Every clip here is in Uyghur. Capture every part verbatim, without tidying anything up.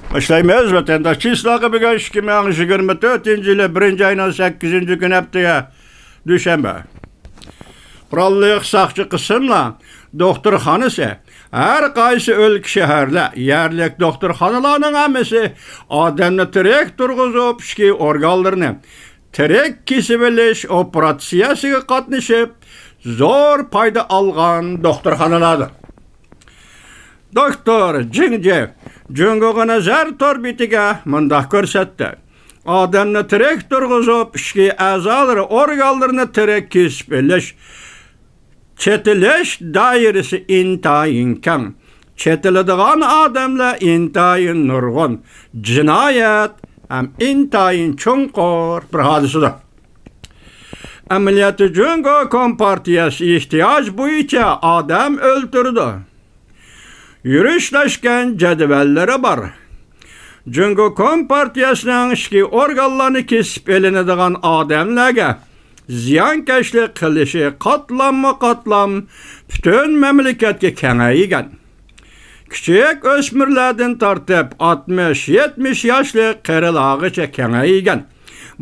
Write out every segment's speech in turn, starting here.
باشلايمىز. ۋەتەنداش، چىسلاغا بۈگۈن ئىككى مىڭ يىگىرمە تۆتىنچى يىلى بىرىنچى ئاينىڭ سەككىزىنچى كۈنى، ھەپتىگە، دۈشەنبە. قوراللىق ساقچى قىسىملار دوختۇرخانىسى، ھەر قايسى ئۆلكە، شەھەرلەر، يەرلىك دوختۇرخانىلارنىڭ ھەممىسى ئادەمنى تىرىك تۇرغۇزۇپ، ئىچكى ئورگانلىرىنى تىرىك كېسىۋېلىش ئوپېراتسىيەسىگە قاتنىشىپ، زور پايدا ئالغان دوختۇرخانىلاردۇر. دوكتور جېڭ جې جۇڭگوغا نەزەر تور بېتىگە مۇنداق كۆرسەتتى: ئادەمنى تىرىك تۇرغۇزۇپ، ئىچكى ئەزالىرى، ئورگانلىرىنى تىرىك كېسىپ ئېلىش، چېتىلىش دائىرىسى ئىنتايىن كەڭ. چېتىلىدىغان ئادەملەر ئىنتايىن نۇرغۇن. جىنايەت ھەم ئىنتايىن چوڭقۇر بىر ھادىسىدۇر. ئەمەلىيەتتە جۇڭگو كومپارتىيەسى ئېھتىياج بويىچە ئادەم ئۆلتۈرىدۇ. يۈرۈشلەشكەن جەدۋەللىرى بار. جۇڭگو كومپارتىيەسىنىڭ ئىچكى ئورگانلارنى كېسىپ ئېلىنىدىغان ئادەملەرگە زىيانكەشلىك قىلىشى قاتلاممۇ قاتلام پۈتۈن مەملىكەتكە كېڭەيگەن. كىچىك ئۆسمۈرلەردىن تارتىپ ئاتمىش، يەتمىش ياشلىق قېرىلارغىچە كېڭەيگەن.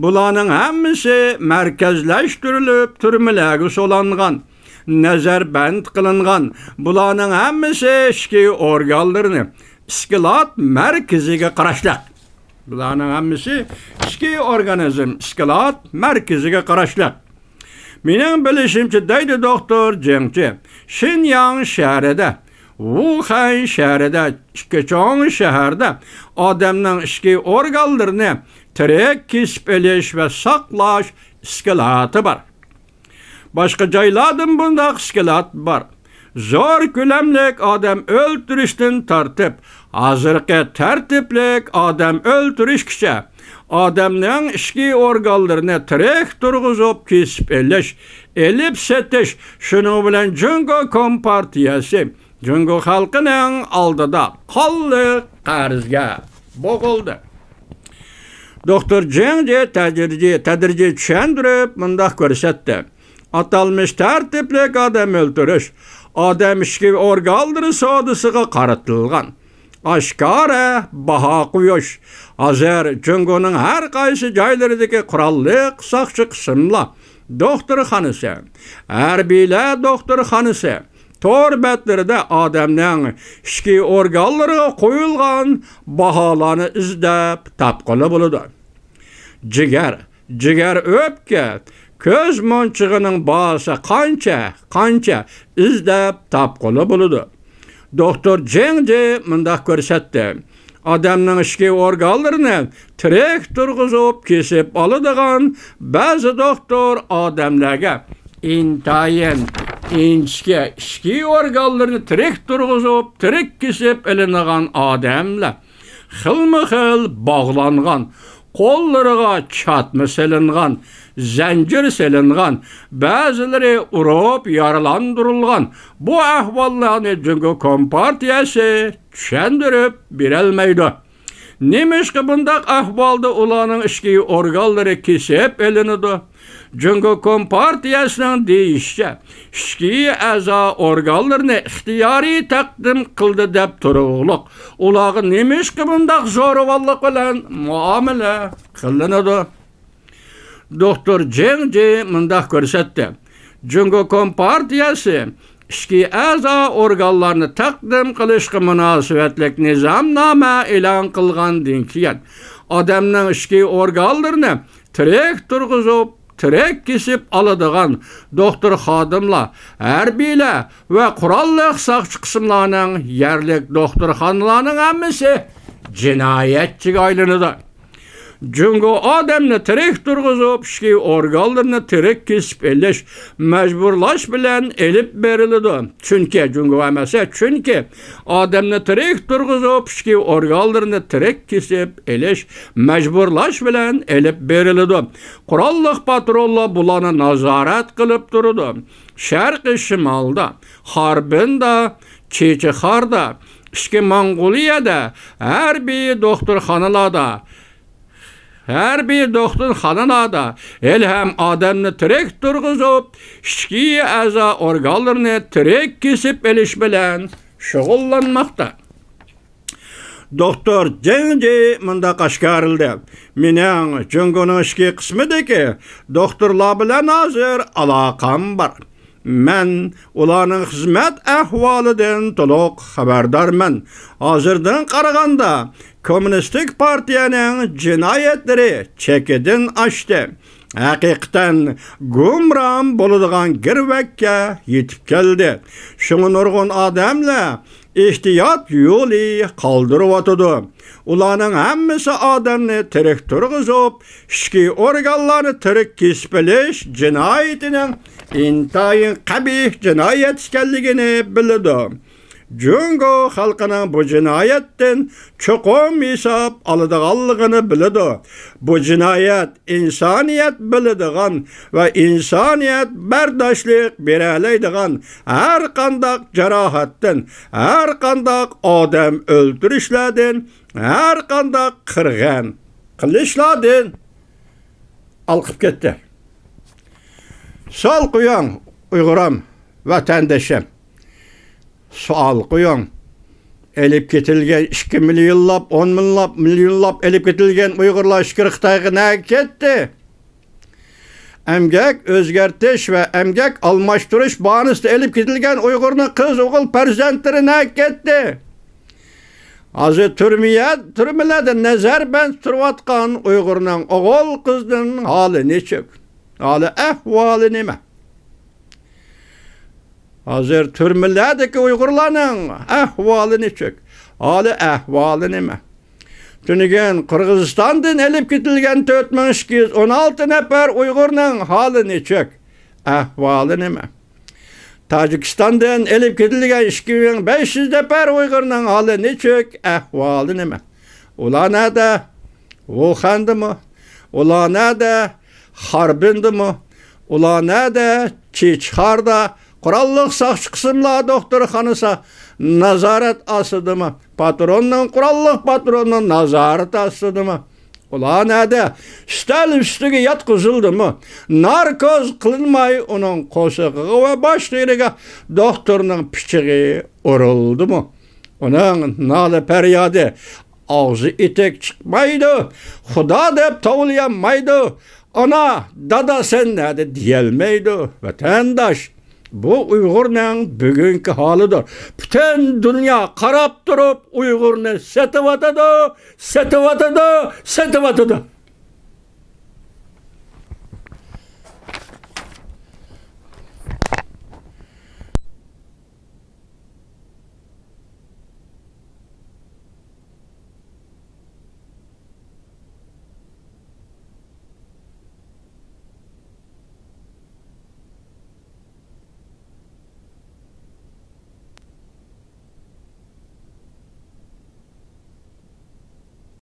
بۇلارنىڭ ھەممىسى مەركەزلەشتۈرۈلۈپ تۈرمىلەرگە سولانغان، نەزەربەند قىلىنغان. بۇلارنىڭ ھەممىسى ئىچكى ئورگانلىرىنى ئىسكىلات مەركىزىگە قاراشلىق. بۇلارنىڭ ھەممىسى ئىچكى ئورگانىزم ئىسكىلات مەركىزىگە قاراشلىق. مېنىڭ بىلىشىمچە، دەيدۇ دوختۇر جېڭ جې، شىنياڭ شەھىرىدە، ۋۇخەن شەھىرىدە، ئىككى چوڭ شەھەردە ئادەمنىڭ ئىچكى ئورگانلىرىنى تىرىك كېسىپ ئېلىش ۋە ساقلاش ئىسكىلاتى بار. باشقا جايلاردىمۇ بۇنداق ئىسكىلات بار. زور كۆلەملىك ئادەم ئۆلتۈرۈشتىن تارتىپ، ھازىرقى تەرتىپلىك ئادەم ئۆلتۈرۈشكىچە، ئادەمنىڭ ئىچكى ئورگانلىرىنى تىرىك تۇرغۇزۇپ كېسىپ ئېلىش، ئېلىپ سېتىش، شۇنىڭ بىلەن جۇڭگو كومپارتىيەسى جۇڭگو خەلقىنىڭ ئالدىدا قانلىق قەرزگە بوغۇلدى. دوختۇر جېڭ جې تەدرىجىي، تەدرىجىي چۈشەندۈرۈپ مۇنداق كۆرسەتتى: ئاتالمىش تەرتىپلىك ئادەم ئۆلتۈرۈش ئادەم ئىچكى ئورگانلىرى سودىسىغا قارىتىلغان ئاشكارا باھا قويۇش. ھازىر جۇڭگونىڭ ھەر قايسى جايلىرىدىكى قوراللىق ساقچى قىسىملار دوختۇرخانىسى، ھەربىيلەر دوختۇرخانىسى، تور بەتلىرىدە ئادەمنىڭ ئىچكى ئورگانلىرىغا قويۇلغان باھالارنى ئىزدەپ تاپقىلى بولىدۇ. جىگەر، جىگەر ئۆپكە، كۆز مونچىقىنىڭ باھاسى قانچە، قانچە، ئىزدەپ تاپقىلى بولىدۇ. دوختۇر جېڭ جې مۇنداق كۆرسەتتى: ئادەمنىڭ ئىچكى ئورگانلىرىنى تىرىك تۇرغۇزۇپ كېسىپ ئالىدىغان بەزى دوختۇر ئادەملەرگە ئىنتايىن ئىنچىكە ئىچكى ئورگانلىرىنى تىرىك تۇرغۇزۇپ، تىرىك كېسىپ ئېلىنىدىغان ئادەملەر خىلمۇ خىل باغلانغان، قوللىرىغا چاتما سېلىنغان، زەنجىر سېلىنغان، بەزىلىرى ئۇرۇپ يارىلاندۇرۇلغان. بۇ ئەھۋاللارنى جۇڭگو كومپارتىيەسى چۈشەندۈرۈپ بېرەلمەيدۇ. نېمىشقا بۇنداق ئەھۋالدا ئۇلارنىڭ ئىچكى ئورگانلىرى كېسىپ ئېلىنىدۇ؟ جۇڭگو كومپارتىيەسىنىڭ دېيىشىچە، ئىچكى ئەزا ئورگانلىرىنى ئىختىيارىي تەقدىم قىلدى دەپ تۇرۇقلۇق، ئۇلارغا نېمىشقا بۇنداق زورىۋاللىق بىلەن مۇئامىلە قىلىنىدۇ؟ دوختۇر جېڭ جې مۇنداق كۆرسەتتى: جۇڭگو كومپارتىيەسى ئىچكى ئەزا ئورگانلارنى تەقدىم قىلىشقا مۇناسىۋەتلىك نىزامنامە ئېلان قىلغاندىن كېيىن، ئادەمنىڭ ئىچكى ئورگانلىرىنى تىرىك تۇرغۇزۇپ، تىرىك كېسىپ ئالىدىغان دوختۇر خادىملار، ھەربىيلەر ۋە قوراللىق ساقچى قىسىملارنىڭ يەرلىك دوختۇرخانىلارنىڭ ھەممىسى جىنايەتچىگە ئايلىنىدۇ. جۇڭگو ئادەمنى تىرىك تۇرغۇزۇپ، ئىچكى ئورگانلىرىنى تىرىك كېسىپ ئېلىش مەجبۇرلاش بىلەن ئېلىپ بېرىلىدۇ. چۈنكى جۇڭگو ئەمەس، چۈنكى ئادەمنى تىرىك تۇرغۇزۇپ، ئىچكى ئورگانلىرىنى تىرىك كېسىپ ئېلىش مەجبۇرلاش بىلەن ئېلىپ بېرىلىدۇ. قوراللىق پاتروللار بۇلارنى نازارەت قىلىپ تۇرىدۇ. شەرقىي شىمالدا، خاربىندا، چىچىخاردا، ئىچكى موڭغۇلىيەدە ھەربىي دوختۇرخانىلاردا، ھەربىي دوختۇرخانىلاردا ھېلىھەم ئادەمنى تىرىك تۇرغۇزۇپ، ئىچكى ئەزا ئورگانلىرىنى تىرىك كېسىپ ئېلىش بىلەن شۇغۇللانماقتا. دوختۇر جېڭ جى مۇنداق ئاشكارىلىدى: مېنىڭ جۇڭگونىڭ ئىچكى قىسمىدىكى دوختۇرلار بىلەن ھازىر ئالاقەم بار. مەن ئۇلارنىڭ خىزمەت ئەھۋالىدىن تولۇق خەۋەردارمەن. ھازىردىن قارىغاندا، كوممۇنىستىك پارتىيەنىڭ جىنايەتلىرى چېكىدىن ئاشتى. ھەقىقەتەن گۇمران بولىدىغان گىرۋەككە يېتىپ كەلدى. شۇڭا نۇرغۇن ئادەملەر ئېھتىيات يولى قالدۇرۇۋاتىدۇ. ئۇلارنىڭ ھەممىسى ئادەمنى تىرىك تۇرغۇزۇپ، ئىچكى ئورگانلارنى تىرىك كېسىپ ئېلىش جىنايىتىنىڭ ئىنتايىن قەبىھ جىنايەت ئىكەنلىكىنى بىلىدۇ. جۇڭگو خەلقىنىڭ بۇ جىنايەتتىن چوقۇم ھېساب ئالىدىغانلىقىنى بىلىدۇ. بۇ جىنايەت ئىنسانىيەت بىلىدىغان ۋە ئىنسانىيەت بەرداشلىق بېرەلەيدىغان ھەر قانداق جاراھەتتىن، ھەر قانداق ئادەم ئۆلتۈرۈشلەردىن، ھەر قانداق قىرغىن قىلىشلاردىن ھالقىپ كەتتى. سوئال قويۇڭ، ئۇيغۇرام، ۋەتەندىشىم. سوئال قويۇڭ. ئېلىپ كېتىلگەن، ئىككى مىليونلاپ، ئون مىليونلاپ، مىليونلاپ ئېلىپ كېتىلگەن ئۇيغۇرلار ئىچكىرى خىتايغا نەگە كەتتى؟ ئەمگەك ئۆزگەرتىش ۋە ئەمگەك ئالماشتۇرۇش باھانىسىدا ئېلىپ كېتىلگەن ئۇيغۇرنىڭ قىز ئوغۇل پەرزەنتلىرى نەگە كەتتى؟ ھازىر تۈرمىيە-، تۈرمىلەردە نەزەربەند تۇرۇۋاتقان ئۇيغۇرنىڭ ئوغۇل قىزنىڭ ھالى نېچۈك؟ ھالى ئەھۋالى نېمە؟ ھازىر تۈرمىلەردىكى ئۇيغۇرلارنىڭ ئەھۋالى نېچۈك؟ ھالى ئەھۋالى نېمە؟ تۈنۈگۈن قىرغىزىستاندىن ئېلىپ كېتىلگەن تۆت مىڭ ئىككى يۈز ئون ئالتە نەپەر ئۇيغۇرنىڭ ھالى نېچۈك؟ ئەھۋالى نېمە؟ تاجىكىستاندىن ئېلىپ كېتىلگەن ئىككى مىڭ بەش يۈز نەپەر ئۇيغۇرنىڭ ھالى نېچۈك؟ ئەھۋالى نېمە؟ ئۇلار نەدە؟ ۋۇخەندىمۇ؟ ئۇلار نەدە؟ خاربىندىمۇ؟ ئۇلار نەدە؟ چىچخاردا قوراللىق ساقچى قىسىملار دوختۇرخانىسى نازارەت ئاستىدىمۇ؟ پاتروننىڭ، قوراللىق پاتروننىڭ نازارىتى ئاستىدىمۇ؟ ئۇلار نەدە؟ ئۈستەل ئۈستىگە ياتقۇزۇلدىمۇ؟ ناركوز قىلىنماي ئۇنىڭ قورسىقىغا ۋە باش تېرىگە دوختۇرنىڭ پىچىقى ئۇرۇلدىمۇ؟ ئۇنىڭ نالە-پەريادى ئاغزى ئېتەك چىقمايدۇ. خۇدا دەپ توۋلىيالمايدۇ. ئانا، دادا سەن نەدە دېيەلمەيدۇ. ۋەتەنداش، بۇ ئۇيغۇرنىڭ بۈگۈنكى ھالىدۇر. پۈتۈن دۇنيا قاراپ تۇرۇپ ئۇيغۇرنى سېتىۋاتىدۇ، سېتىۋاتىدۇ، سېتىۋاتىدۇ.